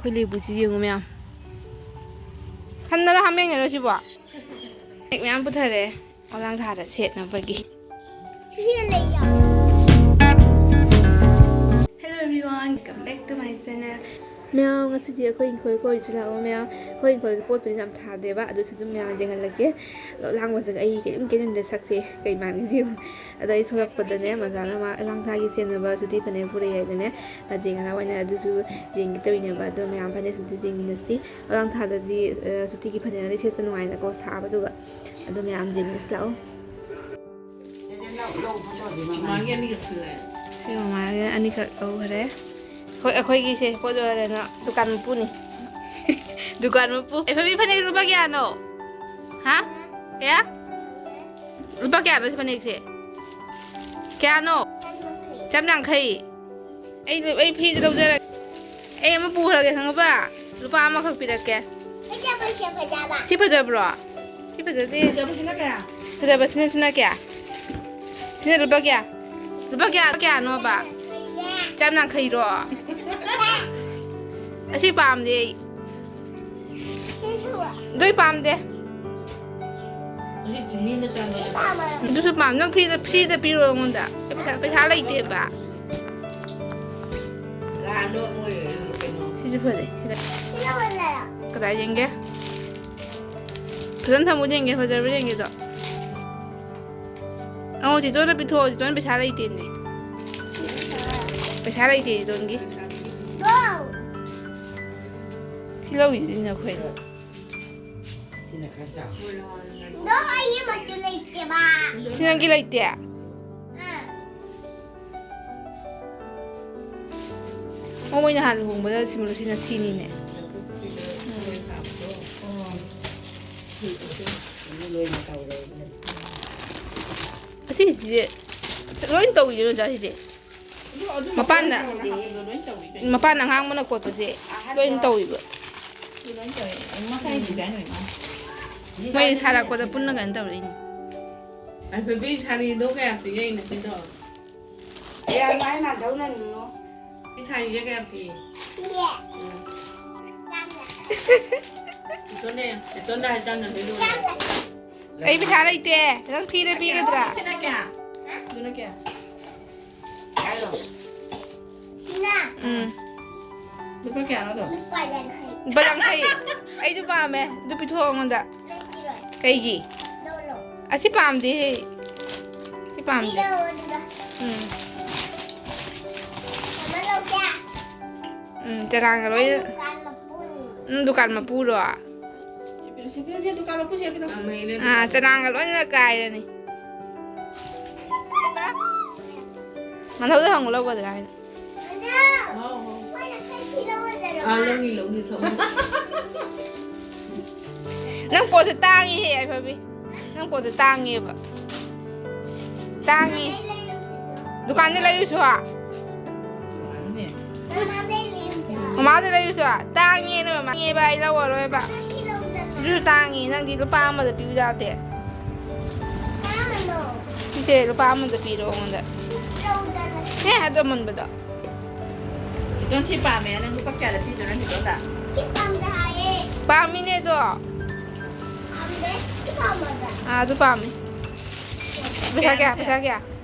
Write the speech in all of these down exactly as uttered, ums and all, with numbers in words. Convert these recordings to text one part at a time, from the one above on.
ꯑꯩꯈꯣꯏ ꯂꯦꯕꯨꯁꯤ ꯌꯦꯡꯉꯨ ꯃꯌꯥꯝ꯫ ꯈꯟꯅꯔꯣ, ꯍꯥꯃꯦꯡꯅꯔꯣ ꯁꯤꯕꯣ? ꯃꯌꯥꯝ ꯄꯨꯊꯔꯦ ꯑꯣꯂꯥꯡ ꯊꯥꯗ ꯁꯦꯠꯅꯕꯒꯤ꯫ Hello everyone, welcome back to my channel. ꯃꯌꯥꯝ, ꯉꯁꯤꯗꯤ ꯑꯩꯈꯣꯏ ꯏꯪꯈꯣꯜ ꯀꯣꯏꯔꯨꯁꯤ ꯂꯥꯛꯑꯣ ꯃꯌꯥꯝ꯫ ꯑꯩꯈꯣꯏ ꯏꯪꯈꯣꯜꯁꯦ ꯄꯣꯠꯄꯨꯗꯤ ꯌꯥꯝ ꯊꯥꯗꯦꯕ, ꯑꯗꯨꯁꯨ ꯑꯗꯨꯝ ꯃꯌꯥꯝ ꯌꯦꯡꯍꯜꯂꯛꯀꯦ꯫ ꯑꯗꯣ ꯂꯥꯡꯕꯁꯤꯒ ꯑꯩ ꯀꯔꯤꯝ ꯀꯦꯟꯁꯤꯟꯗꯦ, ꯁꯛꯁꯦ ꯀꯩ ꯃꯥꯟꯒꯦ ꯌꯦꯡꯉꯨ꯫ ꯑꯗꯣ ꯑꯩ ꯊꯣꯛꯂꯛꯄꯗꯅꯦ, ꯃꯖꯥꯅ ꯃꯥ ꯑꯂꯥꯡ ꯊꯥꯒꯤ ꯁꯦꯠꯅꯕ ꯁꯨꯇꯤ ꯐꯅꯦꯛ ꯄꯨꯔꯛꯑꯦ ꯍꯥꯏꯗꯅꯦ, ꯖꯦꯡ ꯍꯔꯥꯎ ꯍꯥꯏꯅ ꯑꯗꯨꯁꯨ ꯌꯦꯡꯒꯦ ꯇꯧꯔꯤꯅꯦꯕ꯫ ꯑꯗꯣ ꯃꯌꯥꯝ ꯐꯅꯦꯛꯁꯤꯡꯁꯦ ꯌꯦꯡꯃꯤꯟꯅꯁꯤ꯫ ꯑꯂꯥꯡ ꯊꯥꯗꯗꯤ, ꯑ, ꯁꯨꯇꯤꯒꯤ ꯐꯅꯦꯛꯅ ꯁꯦꯠꯄ ꯅꯨꯡꯉꯥꯏꯅꯀꯣ, ꯁꯥꯕꯗꯨꯒ꯫ ꯑꯗꯣ ꯃꯌꯥꯝ ꯌꯦꯡꯃꯤꯟꯅꯁꯤ ꯂꯥꯛꯑꯣ꯫ ꯃꯥꯒꯤ ꯑꯅꯤꯈꯛ ꯁꯤꯜꯂꯦ꯫ ꯁꯤ ꯃꯃꯥꯒꯤ ꯑꯅꯤꯈꯛ ꯂꯧꯈꯔꯦ꯫ ꯍꯣꯏ, ꯑꯩꯈꯣꯏꯒꯤꯁꯦ ꯄꯣꯠ ꯌꯣꯜꯂꯦꯅ ꯗꯨꯀꯥꯟ ꯃꯄꯨꯅꯤ꯫ ꯗꯨꯀꯥꯟ ꯃꯄꯨ꯫ ꯑꯦ, ꯐꯕꯤ, ꯐꯅꯦꯛ ꯂꯨꯄꯥ ꯀꯌꯥꯅꯣ? ꯍꯥ? ꯀꯌꯥ? ꯂꯨꯄꯥ ꯀꯌꯥꯅꯣ ꯁꯤ ꯐꯅꯦꯛꯁꯦ? ꯀꯌꯥꯅꯣ? ꯆꯥꯝ ꯌꯥꯡꯈꯩ꯫ ꯑꯩ, ꯑꯩ ꯐ꯭ꯔꯤꯗ ꯂꯧꯖꯔꯒꯦ꯫ ꯑꯩ ꯑꯃ ꯄꯨꯈ꯭ꯔꯒꯦ, ꯈꯪꯉꯕ? ꯂꯨꯄꯥ ꯑꯃꯈꯛ ꯄꯤꯔꯛꯀꯦ꯫ ꯐꯖꯕꯁꯦ ꯐꯖꯕ꯫ ꯁꯤ ꯐꯖꯕ꯭ꯔꯣ? ꯁꯤ ꯐꯖꯗꯦ꯫ ꯐꯖꯕꯁꯤꯅ ꯀꯌꯥ? ꯐꯖꯕꯁꯤꯅ, ꯁꯤꯅ ꯀꯌꯥ? ꯁꯤꯅ ꯂꯨꯄꯥ ꯀꯌꯥ? ꯂꯨꯄꯥ ꯀꯌꯥ, ꯀꯌꯥꯅꯣꯕ? ꯆꯥꯝ ꯌꯥꯡꯈꯩꯔꯣ? ꯑꯁꯤ ꯄꯥꯝꯗꯦ ꯑꯩ꯫ ꯁꯤꯁꯨ꯫ ꯑꯗꯨꯏ ꯄꯥꯝꯗꯦ꯫ ꯍꯧꯖꯤꯛꯇꯤ ꯃꯤ ꯃꯆꯥ ꯂꯣꯏ꯫ ꯁꯤ ꯄꯥꯝꯃꯦ꯫ ꯑꯗꯨꯁꯨ ꯄꯥꯝ-, ꯅꯪ ꯐ꯭ꯔꯤꯗ, ꯐ꯭ꯔꯤꯗ ꯄꯤꯔꯣ ꯑꯩꯉꯣꯟꯗ꯫ ꯑꯩ ꯄꯩꯁꯥ, ꯄꯩꯁꯥ ꯂꯩꯇꯦꯕ꯫ ꯂꯥꯛꯑꯅꯨ ꯃꯣꯏ ꯀꯩꯅꯣ꯫ ꯁꯤꯁꯨ ꯐꯖꯩ, ꯁꯤꯗ꯫ ꯁꯤ ꯂꯧꯍꯜꯂꯦꯔꯣ? ꯀꯗꯥꯏ ꯌꯦꯡꯒꯦ? ꯐꯖꯅ ꯊꯝꯃꯨ ꯌꯦꯡꯒꯦ, ꯐꯖꯕ꯭ꯔꯥ ꯌꯦꯡꯒꯦꯗꯣ꯫ ꯑꯧ, ꯆꯤꯆꯣꯟꯗ ꯄꯤꯊꯣꯛꯑꯣ, ꯆꯤꯆꯣꯟ ꯄꯩꯁꯥ ꯂꯩꯇꯦꯅꯦ꯫ ꯄꯩꯁꯥ ꯂꯩꯇꯦ ꯆꯤꯆꯣꯟꯒꯤ꯫ ꯁꯤ ꯂꯧꯔꯤꯗꯨꯗꯤ ꯅꯈꯣꯏ꯫ ꯁꯤꯅ ꯈꯔ ꯆꯥꯎ꯫ ꯑꯗꯣ ꯑꯩꯒꯤ ꯃꯆꯨ ꯂꯩꯇꯦꯕ꯫ ꯁꯤ ꯅꯪꯒꯤ ꯂꯩꯇꯦ? ꯑꯥ꯫ ꯑꯣ, ꯃꯣꯏ ꯅꯍꯥꯟ ꯂꯨꯍꯣꯡꯕꯗ ꯁꯤꯃꯔꯨ ꯁꯤꯅ ꯁꯤꯅꯤꯅꯦ꯫ ꯑꯁꯤꯁꯤꯗꯤ ꯂꯣꯏ ꯇꯧꯋꯤꯗꯅ ꯑꯣꯖꯥ ꯁꯤꯗꯤ꯫ ꯃꯄꯥꯟꯗ, ꯃꯄꯥꯟ ꯑꯉꯥꯡꯕꯅ ꯀꯣꯠꯄꯁꯦ ꯂꯣꯏ ꯇꯧꯋꯤꯕ꯫ ꯃꯣꯏ ꯁꯥꯔꯛꯄꯗ ꯄꯨꯟꯅ ꯀꯩꯅꯣ ꯇꯧꯔꯛꯏꯅꯤ꯫ ꯑꯩ ꯕꯦꯕꯤ ꯁꯥꯔꯤꯗꯣ ꯀꯌꯥ ꯄꯤꯒꯦ ꯉꯁꯤꯗꯣ? ꯀꯌꯥ ꯃꯥꯏ ꯃꯥꯟꯗꯧꯅ ꯅꯨꯡꯉꯣ? ꯁꯤ ꯁꯥꯔꯤꯁꯦ ꯀꯌꯥ ꯄꯤ? ꯁꯤꯁꯦ? ꯎꯝ꯫ ꯏꯇꯣꯟꯅꯦ, ꯏꯇꯣꯟꯗ ꯍꯥꯏꯇꯥꯅ ꯂꯩꯔꯣꯏ꯫ ꯑꯩ ꯄꯩꯁꯥ ꯂꯩꯇꯦ꯫ ꯅꯪ ꯐ꯭ꯔꯤꯗ ꯄꯤꯒꯗ꯭ꯔꯥ? ꯁꯤꯅ ꯀꯌꯥ? ꯑꯗꯨꯅ ꯀꯌꯥ? ꯁꯤꯅ ꯎꯝ꯫ ꯂꯨꯄꯥ ꯀꯌꯥꯅꯣ ꯑꯗꯣ? ꯂꯨꯄꯥ ꯌꯥꯡꯈꯩ꯫ ꯂꯨꯄꯥ ꯌꯥꯡꯈꯩ꯫ ꯑꯩꯁꯨ ꯄꯥꯝꯃꯦ꯫ ꯑꯗꯨ ꯄꯤꯊꯣꯛꯑꯣ ꯑꯩꯉꯣꯟꯗ꯫ ꯂꯩꯔꯣꯏ꯫ ꯀꯩꯒꯤ? ꯂꯧꯔꯣ꯫ ꯑꯁꯤ ꯄꯥꯝꯗꯦꯍꯦ꯫ ꯁꯤ ꯄꯥꯝꯗꯦ꯫ ꯄꯤꯔꯛꯑꯣ ꯑꯗꯨꯒ꯫ ꯎꯝ꯫ ꯃꯃꯥ ꯂꯧꯒꯦ꯫ ꯎꯝ, ꯆꯅꯥꯡꯒ ꯂꯣꯏꯅ꯫ ꯗꯨꯀꯥꯟ ꯃꯄꯨꯅꯤ꯫ ꯎꯝ, ꯗꯨꯀꯥꯟ ꯃꯄꯨꯔꯣ? ꯁꯤ ꯄꯤꯔꯣ, ꯁꯤ ꯄꯤꯔꯣ, ꯁꯤ ꯗꯨꯀꯥꯟ ꯃꯄꯨ, ꯁꯤ ꯄꯤꯔꯣ꯫ ꯑꯥ, ꯆꯅꯥꯡꯒ ꯂꯣꯏꯅ ꯀꯥꯏꯔꯅꯤ꯫ ꯃꯊꯧꯗ ꯍꯪꯉꯨ ꯂꯧꯒꯗ꯭ꯔꯥ ꯍꯥꯏꯅ꯫ ꯍꯥꯎ, ꯍꯥꯎ꯫ ꯑꯥ, ꯂꯧꯅꯤ, ꯂꯧꯅꯤ, ꯊꯝꯃꯣ꯫ ꯅꯪ ꯄꯣꯠꯁꯦ ꯇꯥꯡꯉꯤꯍꯦ, ꯌꯥꯏꯐꯕꯤ꯫ ꯅꯪ ꯄꯣꯠꯁꯦ ꯇꯥꯡꯉꯦꯕ꯫ ꯇꯥꯡꯉꯤ꯫ ꯗꯨꯀꯥꯟꯗ ꯂꯩꯔꯨꯁꯨ ꯍꯥ? ꯃꯃꯥꯗ ꯂꯩꯔꯨꯁꯨ ꯍꯥ? ꯇꯥꯡꯉꯦꯅ ꯃꯃꯥꯉꯦꯕ, ꯑꯩ ꯂꯧꯔꯔꯣꯏꯕ꯫ ꯑꯗꯨꯁꯨ ꯇꯥꯡꯉꯤ꯫ ꯅꯪꯗꯤ ꯂꯨꯄꯥ ꯑꯃꯗ ꯄꯤꯌꯨ ꯌꯥꯗꯦ꯫ ꯁꯤꯁꯦ ꯂꯨꯄꯥ ꯑꯃꯗ ꯄꯤꯔꯣ ꯑꯩꯉꯣꯟꯗ꯫ ꯍꯦ, ꯑꯗꯨ ꯑꯃꯨꯟꯕꯗꯣ꯫ ꯏꯇꯣꯟ ꯁꯤ ꯄꯥꯝꯃꯦ꯫ ꯅꯪ ꯂꯨꯄꯥ ꯀꯌꯥꯗ ꯄꯤꯗꯣꯏꯅꯣ ꯏꯇꯣꯟꯗ? ꯁꯤ ꯄꯥꯝꯗꯦ ꯍꯥꯏꯌꯦ꯫ ꯄꯥꯝꯃꯤꯅꯦ ꯑꯗꯣ꯫ ꯄꯥꯝꯗꯦ꯫ ꯁꯤ ꯄꯥꯝꯃꯣꯏꯕ꯫ ꯑꯥ, ꯑꯗꯨ ꯄꯥꯝꯃꯤ꯫ ꯄꯩꯁꯥ ꯀꯌꯥ? ꯄꯩꯁꯥ ꯀꯌꯥ?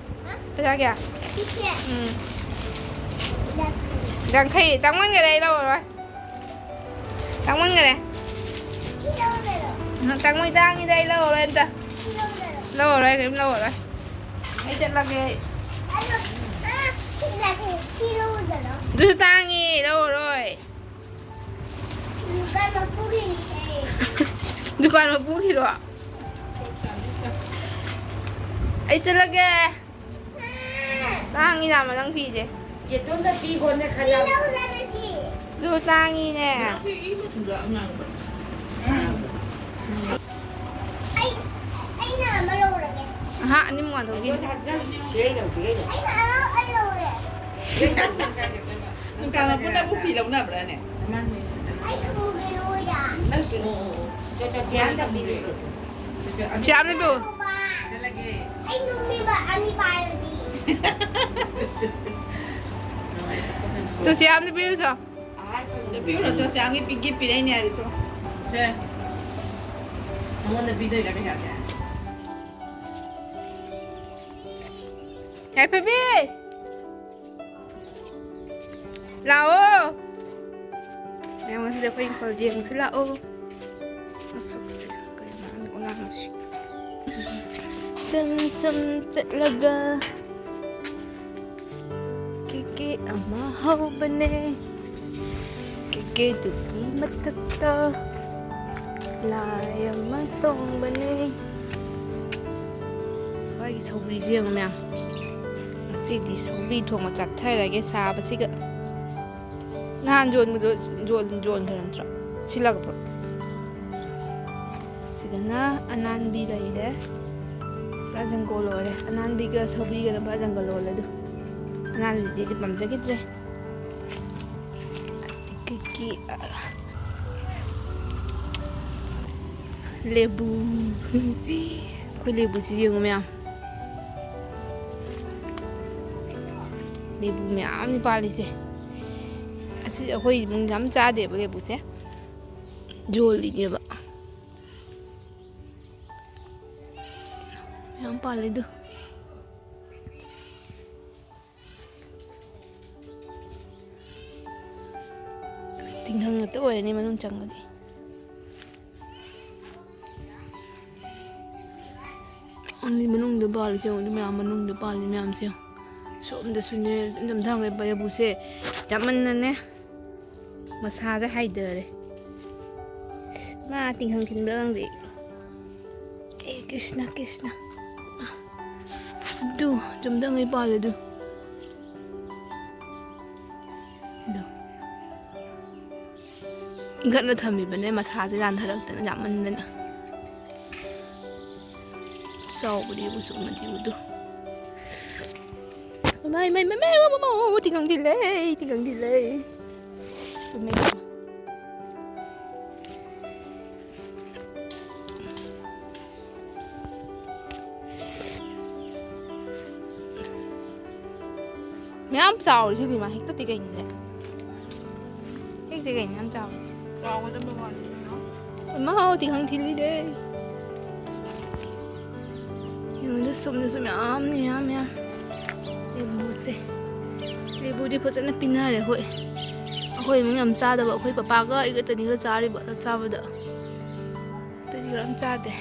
ꯍꯥ? ꯄꯩꯁꯥ ꯀꯌꯥ? ꯁꯤꯁꯦ꯫ ꯎꯝ꯫ ꯌꯥꯡꯈꯩ꯫ ꯌꯥꯡꯈꯩ꯫ ꯇꯥꯡꯃꯟꯈꯔꯦ, ꯑꯩ ꯂꯧꯔꯔꯣꯏ꯫ ꯇꯥꯡꯃꯟꯈꯔꯦ꯫ ꯁꯤ ꯂꯧꯗꯣꯏꯔꯣ? ꯎꯝ, ꯇꯥꯡꯃꯟ ꯇꯥꯡꯉꯤꯗ, ꯑꯩ ꯂꯧꯔꯔꯣꯏ ꯑꯝꯇ꯫ ꯁꯤ ꯂꯧꯗꯣꯏꯔꯣ? ꯂꯧꯔꯔꯣꯏ, ꯀꯔꯤꯝ ꯂꯧꯔꯔꯣꯏ꯫ ꯑꯩ ꯆꯠꯂꯒꯦ ꯑꯩ꯫ ꯑꯗꯣ, ꯑꯥ, ꯁꯤ ꯂꯧꯗꯣꯏꯔꯣ? ꯑꯗꯨꯁꯨ ꯇꯥꯡꯉꯤ, ꯂꯧꯔꯔꯣꯏ꯫ ꯗꯨꯀꯥꯟ ꯃꯄꯨꯒꯤꯅꯦ꯫ ꯗꯨꯀꯥꯟ ꯃꯄꯨꯒꯤꯔꯣ? ꯑꯩ ꯆꯠꯂꯒꯦ꯫ ꯇꯥꯡꯉꯤ ꯌꯥꯝꯅ ꯅꯪ ꯐꯤꯁꯦ꯫ ꯆꯦꯇꯣꯟꯗ ꯄꯤꯈꯣꯅꯦ ꯈꯔ ꯌꯥꯝ꯫ ꯁꯤ ꯂꯧꯗꯅ ꯁꯤ꯫ ꯑꯗꯨ ꯇꯥꯡꯉꯤꯅꯦ꯫ ꯁꯤ ꯏ ꯃꯆꯨꯗ ꯑꯉꯥꯡꯕ꯫ ꯑꯩ, ꯑꯩꯅ ꯑꯃ ꯂꯧꯔꯒꯦ꯫ ꯑꯍꯥ, ꯑꯅꯤꯃꯛ ꯉꯥꯟꯊꯣꯛꯈꯤꯅꯤ꯫ ꯁꯤ ꯑꯩ ꯂꯧꯔꯦ꯫ ꯑꯩꯅ ꯑꯃ, ꯑꯩ ꯂꯧꯔꯦ꯫ ꯗꯨꯀꯥꯟ ꯃꯄꯨꯅꯕꯨ ꯐꯤ ꯂꯧꯅꯕ꯭ꯔꯥꯅꯦ? ꯑꯩ ꯁꯪꯒꯣꯝꯒꯤ ꯂꯧꯔꯦ꯫ ꯅꯪ ꯁꯤ, ꯑꯣ, ꯑꯣ, ꯑꯣ꯫ ꯆꯣ, ꯆꯣ, ꯆꯦ ꯑꯝꯇ ꯄꯤꯔꯨꯔꯣ꯫ ꯆꯦ ꯑꯝꯇ ꯄꯤꯌꯨ꯫ ꯑꯩ ꯅꯨꯃꯤꯠ ꯑꯅꯤ ꯄꯥꯏꯔꯗꯤ꯫ ꯆꯣ, ꯆꯦ ꯑꯝꯇ ꯄꯤꯌꯨ ꯆꯣ꯫ ꯆꯠꯄꯤꯔꯨꯔꯣ, ꯆꯣ, ꯆꯥꯒꯤ ꯄꯤ-, ꯒꯤꯐ ꯄꯤꯔꯛꯏꯅꯦ ꯍꯥꯏꯔꯨ ꯆꯣ꯫ ꯁꯦ꯫ ꯅꯉꯣꯟꯗ ꯄꯤꯗꯣꯏꯔꯥ ꯄꯩꯁꯥꯁꯦ? ꯌꯥꯏꯐꯕꯤ! ꯂꯥꯛꯑꯣ! ꯃꯌꯥꯝ, ꯉꯁꯤꯗꯤ ꯑꯩꯈꯣꯏ ꯏꯪꯈꯣꯜ ꯌꯦꯡꯉꯨꯁꯤ ꯂꯥꯛꯑꯣ꯫ ꯃꯁꯛꯁꯦ ꯀꯩꯅꯣ ꯑꯣꯂꯥꯡꯁꯤ꯫ ꯁꯨꯝ ꯁꯨꯝ ꯆꯠꯂꯒ ꯀꯦꯛ ꯑꯃ ꯍꯧꯕꯅꯦ꯫ ꯀꯦꯛ ꯀꯦꯗꯨꯒꯤ ꯃꯊꯛꯇ ꯂꯥꯏ ꯑꯃ ꯇꯣꯡꯕꯅꯦ꯫ ꯑꯩꯈꯣꯏꯒꯤ ꯁꯧꯒ꯭ꯔꯤꯁꯦ ꯌꯦꯡꯉꯨ ꯃꯌꯥꯝ꯫ ꯉꯁꯤꯗꯤ ꯁꯧꯒ꯭ꯔꯤ ꯊꯣꯡꯕ ꯆꯥꯊꯔꯒꯦ ꯁꯥꯕꯁꯤꯒ꯫ ꯅꯍꯥꯟ ꯌꯣꯟꯕꯗꯣ ꯌꯣꯟ-, ꯌꯣꯟꯈ꯭ꯔ ꯅꯠꯇ꯭ꯔꯣ? ꯁꯤꯠꯂꯒ ꯄꯨꯔꯛ-, ꯁꯤꯗꯅ ꯑꯅꯥꯟꯕꯤ ꯂꯩꯔꯦ꯫ ꯄꯨꯔꯥ ꯖꯪꯒꯜ ꯑꯣꯏꯔꯦ꯫ ꯑꯅꯥꯟꯕꯤꯒ ꯁꯧꯒ꯭ꯔꯤꯒꯅ ꯄꯨꯔꯥ ꯖꯪꯒꯜ ꯑꯣꯜꯂꯦ ꯑꯗꯨ꯫ ꯑꯅꯥꯟꯕꯤꯗꯤ ꯑꯩꯗꯤ ꯄꯥꯝꯖꯈꯤꯗ꯭ꯔꯦ꯫ ꯑꯗꯒꯤ, ꯑ, ꯂꯦꯕꯨ꯫ ꯑꯩꯈꯣꯏ ꯂꯦꯕꯨꯁꯤ ꯌꯦꯡꯉꯨ ꯃꯌꯥꯝ꯫ ꯂꯦꯕꯨ ꯃꯌꯥꯝꯅꯤ ꯄꯥꯜꯂꯤꯁꯦ꯫ ꯑꯁꯤ ꯑꯩꯈꯣꯏ ꯏꯃꯨꯡꯗ ꯌꯥꯝ ꯆꯥꯗꯦꯕ ꯂꯦꯕꯨꯁꯦ꯫ ꯌꯣꯜꯂꯤꯅꯦꯕ꯫ ꯃꯌꯥꯝ ꯄꯥꯜꯂꯤꯗꯨ꯫ ꯑꯁ, ꯇꯤꯡꯈꯪ ꯉꯥꯛꯇ ꯑꯣꯏꯔꯅꯤ ꯃꯅꯨꯡ ꯆꯪꯉꯗꯤ꯫ ꯑꯅꯤ ꯃꯅꯨꯡꯗ ꯄꯥꯜꯂꯤꯁꯦ ꯌꯦꯡꯉꯨ, ꯃꯌꯥꯝ ꯃꯅꯨꯡꯗ ꯄꯥꯜꯂꯤ ꯃꯌꯥꯝꯁꯦ ꯌꯦꯡꯉꯨ꯫ ꯁꯣꯝꯗꯁꯨꯅꯦ, ꯏꯟꯊꯝꯊꯥ ꯂꯦꯕꯨꯁꯦ ꯌꯥꯝꯃꯟꯅꯅꯦ꯫ ꯃꯁꯥꯗ ꯍꯥꯏꯊꯔꯦ꯫ ꯃꯥ ꯇꯤꯡꯈꯪ ꯊꯤꯟꯕ꯭ꯔꯥ ꯈꯪꯗꯦ꯫ ꯑꯦ ꯀ꯭ꯔꯤꯁꯅ, ꯀ꯭ꯔꯤꯁꯅ꯫ ꯑꯗꯨ, ꯆꯨꯝꯗꯉꯩ ꯄꯥꯜꯂꯦ ꯑꯗꯨ꯫ ꯑꯗꯨ꯫ ꯏꯟꯈꯠꯅ ꯊꯝꯃꯤꯕꯅꯦ, ꯃꯁꯥꯁꯦ ꯌꯥꯟꯊꯔꯛꯇꯅ ꯌꯥꯝꯃꯟꯗꯅ꯫ ꯆꯥꯎꯕꯗꯤ ꯃꯨꯁꯨꯛ ꯃꯨꯗꯤ ꯎꯗꯨ꯫ ꯃꯥꯏ, ꯃꯥꯏ, ꯃꯥꯏ, ꯃꯥꯏ, ꯃꯥꯏ, ꯃꯥꯏ, ꯃꯥꯏ, ꯇꯤꯡꯈꯪꯗꯤ ꯂꯩ, ꯇꯤꯡꯈꯪꯗꯤ ꯂꯩ꯫ ꯏꯃꯥꯏ, ꯏꯃꯥꯏ꯫ ꯃꯌꯥꯝ ꯆꯥꯎꯔꯤꯁꯤꯗꯤ ꯃꯥ ꯍꯦꯛꯇ ꯇꯦꯛꯀꯩꯅꯤꯁꯦ꯫ ꯍꯦꯛꯇꯦ ꯀꯩꯅꯣ ꯌꯥꯝ ꯆꯥꯎꯕꯁꯦ꯫ ꯆꯥꯎꯒꯗꯕ ꯃꯥꯜꯂꯦ꯫ ꯃꯍꯥꯎ ꯇꯤꯡꯈꯪ ꯊꯤꯜꯂꯤꯅꯦ꯫ ꯌꯦꯡꯉꯨꯗ, ꯁꯣꯝꯗꯁꯨ ꯃꯌꯥꯝꯅꯤ, ꯃꯌꯥꯝ, ꯃꯌꯥꯝ꯫ ꯂꯦꯕꯨꯁꯦ꯫ ꯂꯦꯕꯨꯗꯤ ꯐꯖꯅ ꯄꯤꯅꯔꯦ, ꯍꯣꯏ꯫ ꯑꯩꯈꯣꯏ ꯏꯃꯨꯡ ꯌꯥꯝ ꯆꯥꯗꯕ, ꯑꯩꯈꯣꯏ ꯄꯄꯥꯒ ꯑꯩꯒꯇꯅꯤ ꯈꯔ ꯆꯥꯔꯤꯕ, ꯆꯥꯛ ꯆꯥꯕꯗ꯫ ꯑꯇꯩꯗꯤ ꯀꯅꯥꯝ ꯆꯥꯗꯦ꯫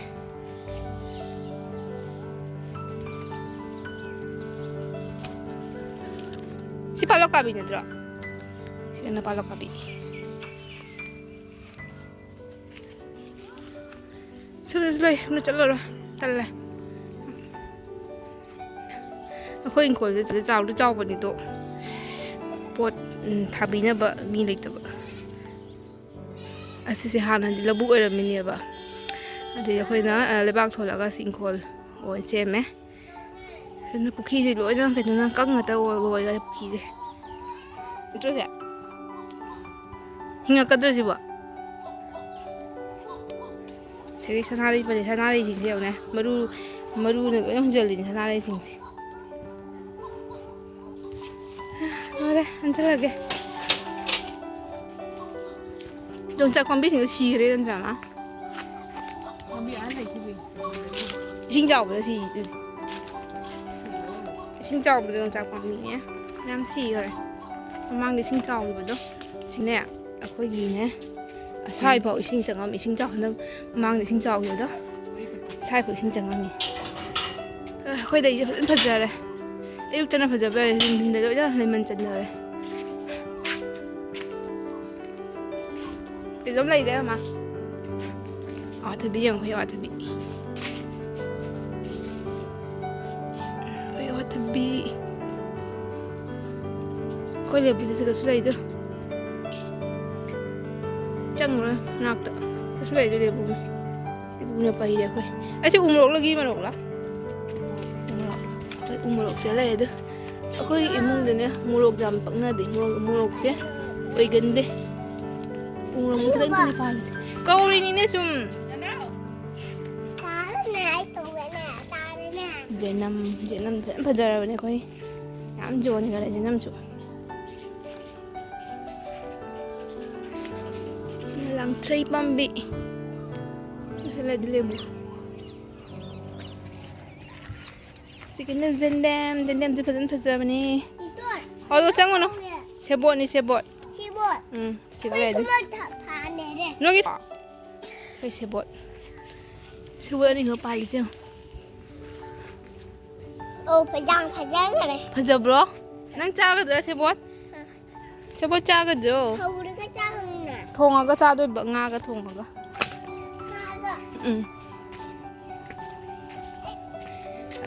ꯁꯤ ꯄꯥꯂꯣꯛ ꯀꯥꯕꯤ ꯅꯠꯇ꯭ꯔꯣ? ꯁꯤꯒꯅ ꯄꯥꯂꯣꯛ ꯀꯥꯕꯤ꯫ ꯁꯣꯝꯗꯁꯨ ꯂꯩ, ꯁꯣꯝꯗ ꯆꯠꯂꯔꯣꯏ, ꯇꯜꯂꯦ꯫ ꯑꯩꯈꯣꯏ ꯏꯪꯈꯣꯜꯁꯦ ꯆꯥꯎꯗꯤ ꯆꯥꯎꯕꯅꯤꯗꯣ, ꯄꯣꯠ, ꯎꯝ, ꯊꯥꯕꯤꯅꯕ ꯃꯤ ꯂꯩꯇꯕ꯫ ꯑꯁꯤꯁꯦ ꯍꯥꯟꯅꯗꯤ ꯂꯧꯕꯨꯛ ꯑꯣꯏꯔꯝꯃꯤꯅꯦꯕ, ꯑꯗꯩ ꯑꯩꯈꯣꯏꯅ, ꯑ, ꯂꯩꯕꯥꯛ ꯊꯣꯜꯂꯒ ꯁꯤ ꯏꯪꯈꯣꯜ ꯑꯣꯏꯅ ꯁꯦꯝꯃꯦ꯫ ꯑꯗꯨꯅ ꯄꯨꯈ꯭ꯔꯤꯁꯦ ꯂꯣꯏꯅ ꯀꯩꯅꯣꯅ ꯀꯪ ꯉꯥꯛꯇ ꯑꯣꯏ-, ꯑꯣꯏꯈꯔꯦ ꯄꯨꯈ꯭ꯔꯤꯁꯦ꯫ ꯅꯠꯇ꯭ꯔꯣ ꯁꯦ? ꯍꯤꯡꯉꯛꯀꯗ꯭ꯔꯣ ꯁꯤꯕꯣ? ꯁꯤꯒꯤ ꯁꯅꯥꯔꯩ ꯄꯔꯦꯡ, ꯁꯅꯥꯔꯩꯁꯤꯡꯁꯦ ꯌꯦꯡꯉꯨꯅꯦ꯫ ꯃꯔꯨ, ꯃꯔꯨꯅ ꯂꯣꯏ ꯍꯨꯟꯖꯜꯂꯤꯅꯦ ꯁꯅꯥꯔꯩꯁꯤꯡꯁꯦ꯫ ꯂꯣꯏꯔꯦ, ꯍꯟꯖꯜꯂꯒꯦ꯫ ꯌꯣꯡꯆꯥꯛ ꯄꯥꯝꯕꯤꯁꯤꯡꯗꯣ ꯁꯤꯈ꯭ꯔꯦ ꯅꯠꯇ꯭ꯔꯃ? ꯄꯥꯝꯕꯤ ꯑꯥ ꯂꯩꯈꯤꯗꯦ꯫ ꯏꯁꯤꯡ ꯆꯥꯎꯕꯗ ꯁꯤꯗꯨꯗꯤ꯫ ꯏꯁꯤꯡ ꯆꯥꯎꯕꯗ ꯌꯣꯡꯆꯥꯛ ꯄꯥꯝꯕꯤꯅꯦ ꯃꯌꯥꯝ ꯁꯤꯈ꯭ꯔꯦ꯫ ꯃꯃꯥꯡꯗ ꯏꯁꯤꯡ ꯆꯥꯎꯈꯤꯕꯗꯣ꯫ ꯁꯤꯅꯦ, ꯑꯩꯈꯣꯏꯒꯤꯅꯦ, ꯑꯁꯥꯏꯐꯥꯎ ꯏꯁꯤꯡ ꯆꯪꯉꯝꯃꯤ꯫ ꯏꯁꯤꯡ ꯆꯥꯎ-, ꯍꯟꯗꯛ ꯃꯃꯥꯡꯗ ꯏꯁꯤꯡ ꯆꯥꯎꯈꯤꯕꯗꯣ, ꯑꯁꯥꯏꯐꯥꯎ ꯏꯁꯤꯡ ꯆꯪꯉꯝꯃꯤ꯫ ꯑ, ꯑꯩꯈꯣꯏ ꯂꯩꯁꯦ ꯐꯖꯅ ꯐꯖꯔꯦ꯫ ꯑꯌꯨꯛꯇꯅ ꯐꯖꯕ ꯂꯩꯔꯦ, ꯅꯨꯡꯊꯤꯟꯗ ꯂꯣꯏꯅ ꯂꯩꯃꯟ ꯆꯟꯅꯔꯦ꯫ ꯀꯩꯅꯣꯝ ꯂꯩꯔꯦ, ꯃꯥ꯫ ꯑꯋꯥꯊꯕꯤ ꯌꯦꯡꯉꯨ, ꯑꯩꯈꯣꯏ ꯑꯋꯥꯊꯕꯤ꯫ ꯑꯩꯈꯣꯏ ꯑꯋꯥꯊꯕꯤ꯫ ꯑꯩꯈꯣꯏ ꯂꯦꯞꯄꯤꯗꯁꯨ ꯀꯩꯁꯨ ꯂꯩꯗꯣ꯫ ꯆꯪꯉꯨꯔꯣꯏ ꯃꯅꯥꯛꯇ꯫ ꯀꯩꯁꯨ ꯂꯩꯗꯣ ꯂꯦꯞꯄꯨ꯫ ꯂꯦꯞꯄꯨꯅ ꯄꯩꯔꯦ ꯑꯩꯈꯣꯏ꯫ ꯑꯩꯁꯦ ꯎ ꯃꯣꯔꯣꯛꯂ ꯘꯤ ꯃꯣꯔꯣꯛꯂ? ꯎ ꯃꯣꯔꯣꯛ꯫ ꯑꯩꯈꯣꯏ ꯎ ꯃꯣꯔꯣꯛꯁꯦ ꯂꯩꯔꯦ ꯑꯗꯣ꯫ ꯑꯩꯈꯣꯏ ꯏꯃꯨꯡꯗꯅꯦ ꯃꯣꯔꯣꯛ ꯌꯥꯝ ꯄꯛꯅꯗꯦ꯫ ꯃꯣꯔꯣꯛ, ꯃꯣꯔꯣꯛꯁꯦ ꯑꯣꯏꯒꯟꯗꯦ꯫ ꯎ ꯃꯣꯔꯣꯛꯁꯦ ꯈꯤꯇꯪ ꯈꯤꯇꯪ ꯄꯥꯜꯂꯤꯁꯦ꯫ ꯀꯧꯔꯤꯅꯤꯅꯦ ꯁꯨꯝ꯫ ꯖꯦꯅꯝ, ꯖꯦꯅꯝ ꯐꯖꯅ ꯐꯖꯔꯕꯅꯦ ꯑꯩꯈꯣꯏ꯫ ꯌꯥꯝ ꯌꯣꯟꯈꯔꯦ ꯖꯦꯅꯝꯁꯨ꯫ ꯂꯥꯡꯊ꯭ꯔꯩ ꯄꯥꯝꯕꯤ꯫ ꯁꯤ ꯂꯩꯗꯤ ꯂꯦꯝꯕꯨ꯫ ꯁꯤꯒꯤꯅ ꯖꯦꯟꯗꯦꯝ꯫ ꯖꯦꯟꯗꯦꯝꯁꯨ ꯐꯖꯅ ꯐꯖꯕꯅꯤ꯫ ꯏꯇꯣꯟ꯫ ꯑꯣ, ꯑꯗꯣ ꯆꯪꯉꯨꯅꯨ꯫ ꯁꯦꯕꯣꯠꯅꯤ, ꯁꯦꯕꯣꯠ꯫ ꯁꯦꯕꯣꯠ꯫ ꯎꯝ, ꯁꯤꯒ ꯑꯩꯈꯣꯏ ꯂꯩꯔꯗꯤ꯫ ꯁꯦꯕꯣꯠ ꯊꯥ-, ꯊꯥꯅꯔꯦ꯫ ꯅꯣꯏꯒꯤ ꯑꯩꯈꯣꯏ ꯁꯦꯕꯣꯠ꯫ ꯁꯦꯕꯣꯠ ꯑꯅꯤꯈꯛ ꯄꯥꯜꯂꯤꯁꯦ ꯌꯦꯡꯉꯨ꯫ ꯑꯣ, ꯐꯖ-, ꯐꯖꯈ꯭ꯔꯦ꯫ ꯐꯖꯕ꯭ꯔꯣ? ꯅꯪ ꯆꯥꯒꯗ꯭ꯔꯥ ꯁꯦꯕꯣꯠ? ꯑ꯫ ꯁꯦꯕꯣꯠ ꯆꯥꯒꯗ꯭ꯔꯣ? ꯍꯧꯔꯒ ꯆꯥꯒꯅꯤꯅ꯫ ꯊꯣꯡꯉꯒ ꯆꯥꯗꯣꯏꯕ, ꯉꯥꯒ ꯊꯣꯡꯉꯒ꯫ ꯉꯥꯒ꯫ ꯎꯝ꯫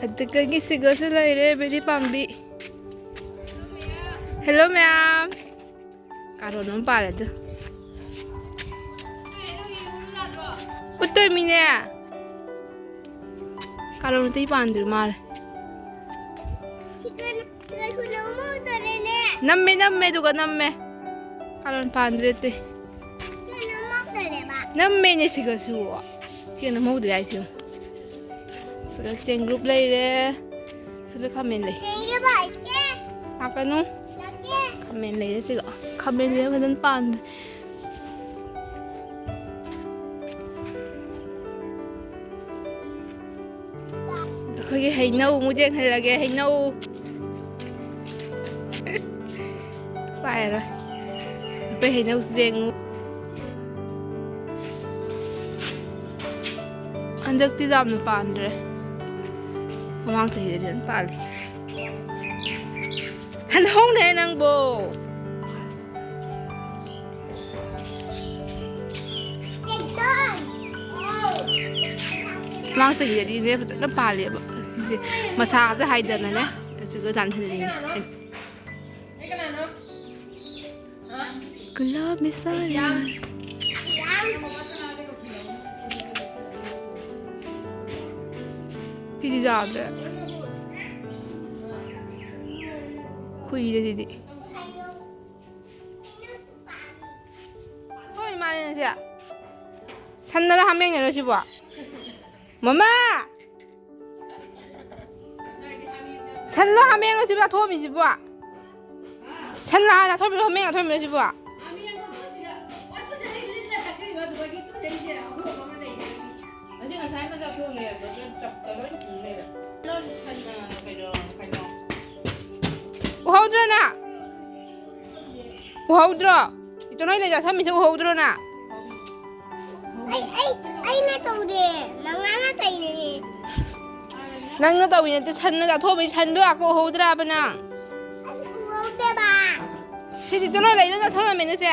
ꯑꯗꯨꯗꯒꯤ ꯁꯤꯒꯁꯨ ꯂꯩꯔꯦ, ꯕꯦꯔꯤ ꯄꯥꯝꯕꯤ꯫ ꯍꯦꯜꯂꯣ ꯃꯌꯥꯝ꯫ ꯀꯥꯔꯣꯟ ꯑꯃ ꯄꯥꯜꯂꯦ ꯑꯗꯨ꯫ ꯎꯠꯇꯣꯏ ꯃꯤꯅꯦ꯫ ꯀꯥꯔꯣꯟ ꯑꯇꯩ ꯄꯥꯟꯗ꯭ꯔꯤ ꯃꯥꯜꯂꯦ꯫ ꯅꯝꯃꯦ, ꯅꯝꯃꯦ, ꯑꯗꯨꯒ ꯅꯝꯃꯦ꯫ ꯀꯥꯔꯣꯟ ꯄꯥꯟꯗ꯭ꯔꯦ ꯑꯇꯩ꯫ ꯅꯝꯃꯦꯅꯦ ꯁꯤꯒꯁꯨ꯫ ꯁꯤꯒ ꯅꯝꯍꯧꯗ꯭ꯔꯦ ꯍꯥꯏꯁꯦ꯫ ꯁꯤꯗ ꯆꯦꯡꯒ꯭ꯔꯨꯞ ꯂꯩꯔꯦ꯫ ꯁꯤꯗ ꯈꯥꯃꯦꯟ ꯂꯩ꯫ ꯂꯥꯛꯀꯅꯨ꯫ ꯈꯥꯃꯦꯟ ꯂꯩꯔꯦ ꯁꯤꯗ꯫ ꯈꯥꯃꯦꯟꯁꯦ ꯐꯖꯅ ꯄꯥꯟꯕꯅꯦ꯫ ꯑꯩꯈꯣꯏꯒꯤ ꯍꯩꯅꯧ ꯑꯃꯨꯛ ꯌꯦꯡꯍꯜꯂꯒꯦ, ꯍꯩꯅꯧ꯫ ꯄꯥꯏꯔꯣꯏ꯫ ꯑꯩꯈꯣꯏ ꯍꯩꯅꯧꯁꯤꯗꯤ ꯌꯦꯡꯉꯨ꯫ ꯍꯟꯗꯛꯇꯤ ꯌꯥꯝꯅ ꯄꯥꯟꯗ꯭ꯔꯦ꯫ ꯃꯃꯥꯡ ꯆꯍꯤꯗꯗꯤ ꯌꯥꯝ ꯄꯥꯜꯂꯤ꯫ ꯍꯟꯗꯛ ꯍꯧꯅꯦ ꯅꯪꯕꯣ꯫ ꯃꯃꯥꯡ ꯆꯍꯤꯗꯗꯤꯅꯦ ꯐꯖꯅ ꯄꯥꯜꯂꯦꯕ꯫ ꯁꯤꯁꯦ ꯃꯁꯥꯁꯦ ꯍꯥꯏꯗꯅꯅꯦ꯫ ꯑꯁꯤꯒ ꯌꯥꯟꯁꯤꯜꯂꯤꯅꯦ꯫ ꯒꯨꯂꯥꯕꯤ ꯁꯥꯔꯦ꯫ ꯁꯤꯗꯤ ꯌꯥꯗ꯭ꯔꯦ꯫ ꯈꯨꯏꯔꯦ ꯁꯤꯗꯤ꯫ ꯍꯣꯏ, ꯃꯥꯅꯦ ꯁꯦ꯫ ꯁꯟꯅꯔꯣ ꯍꯥꯃꯦꯡꯅꯔꯣ ꯁꯤꯕꯣ? ꯃꯃꯥ! ꯁꯟꯂꯣ ꯍꯥꯃꯦꯡꯂꯣ ꯁꯤꯕꯣ ꯆꯥꯊꯣꯛꯑꯝꯃꯤꯁꯤꯕꯣ? ꯁꯟꯂꯣ ꯍꯥ ꯆꯥꯊꯣꯛꯑꯝꯃꯤꯔꯣ ꯍꯥꯃꯦꯡ ꯆꯥꯊꯣꯛꯑꯝꯃꯤꯔꯣ ꯁꯤꯕꯣ? ꯎꯍꯧꯗ꯭ꯔꯣ ꯅꯪ? ꯎꯍꯧꯗ꯭ꯔꯣ? ꯏꯆꯦ ꯅꯣꯏ ꯂꯩꯖꯥ ꯊꯝꯃꯤꯁꯦ ꯎꯍꯧꯗ꯭ꯔꯣ ꯅꯪ? ꯑꯩ ꯑꯩ ꯑꯩꯅ ꯇꯧꯗꯦ꯫ ꯃꯉꯥꯅ ꯇꯩꯅꯦ꯫ ꯅꯪꯅ ꯇꯧꯏ ꯅꯠꯇꯦ, ꯁꯟꯅ ꯆꯥꯊꯣꯛꯑꯝꯃꯤ ꯁꯟꯗꯣ ꯂꯥꯛꯄ ꯎꯍꯧꯗ꯭ꯔꯕ ꯅꯪ? ꯑꯩ ꯎꯍꯧꯗꯦꯕ꯫ ꯁꯤꯗꯤ ꯇꯨꯅꯣ ꯂꯩꯗꯣ ꯆꯥꯊꯣꯛꯂꯝꯃꯦ ꯅꯁꯦ꯫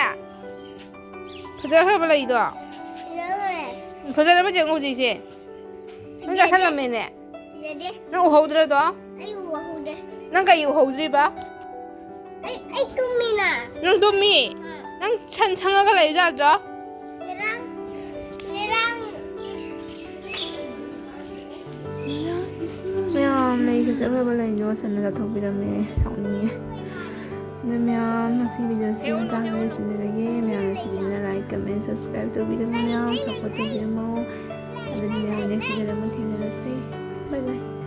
ꯐꯖꯈ꯭ꯔꯕ ꯂꯩꯗꯣ꯫ ꯐꯖꯈ꯭ꯔꯦ꯫ ꯐꯖꯔꯕ ꯌꯦꯡꯉꯣ ꯍꯧꯖꯤꯛꯁꯦ꯫ ꯅꯪ ꯆꯥꯁꯜꯂꯝꯃꯦꯅꯦ꯫ ꯐꯖꯗꯦ꯫ ꯅꯪ ꯎꯍꯧꯗ꯭ꯔꯗꯣ? ꯑꯩ ꯎꯍꯧꯗꯦ꯫ ꯅꯪ ꯀꯩ ꯎꯍꯧꯗ꯭ꯔꯤꯕ? ꯑꯩ ꯑꯩ ꯇꯨꯝꯃꯤꯅ꯫ ꯅꯪ ꯇꯨꯝꯃꯤ? ꯅꯪ ꯁꯟ ꯁꯪꯉꯒ ꯂꯩꯌꯨ ꯌꯥꯗ꯭ꯔꯣ? ꯉꯔꯥꯡ ꯉꯔꯥꯡ ꯃꯌꯥꯝ ꯂꯩ ꯐꯖꯈ꯭ꯔꯕ ꯂꯩꯗꯣ ꯁꯟꯅ ꯆꯥꯊꯣꯛꯄꯤꯔꯝꯃꯦ꯫ ꯁꯥꯎꯅꯤꯡꯉꯦ꯫ ꯑꯗꯣ ꯃꯌꯥꯝ ꯉꯁꯤ ꯚꯤꯗꯤꯑꯣꯁꯤ ꯃꯇꯥꯡꯗ ꯂꯣꯏꯁꯤꯟꯖꯔꯒꯦ꯫ ꯃꯌꯥꯝ ꯉꯁꯤ ꯚꯤꯗꯤꯑꯣꯅ ꯂꯥꯏꯛ ꯀꯃꯦꯟ ꯁꯕꯁꯀ꯭ꯔꯥꯏꯕ ꯇꯧꯕꯤꯔꯝꯃꯣ꯫ ꯃꯌꯥꯝ ꯁꯞꯄꯣꯔꯠ ꯇꯧꯕꯤꯔꯝꯃꯣ꯫ ꯑꯗꯨꯗꯤ ꯃꯌꯥꯝ ꯅꯦꯛꯁ ꯚꯤꯗꯤꯑꯣ ꯑꯃ ꯊꯦꯡꯅꯔꯁꯦ꯫ ꯕꯥꯏ ꯕꯥꯏ꯫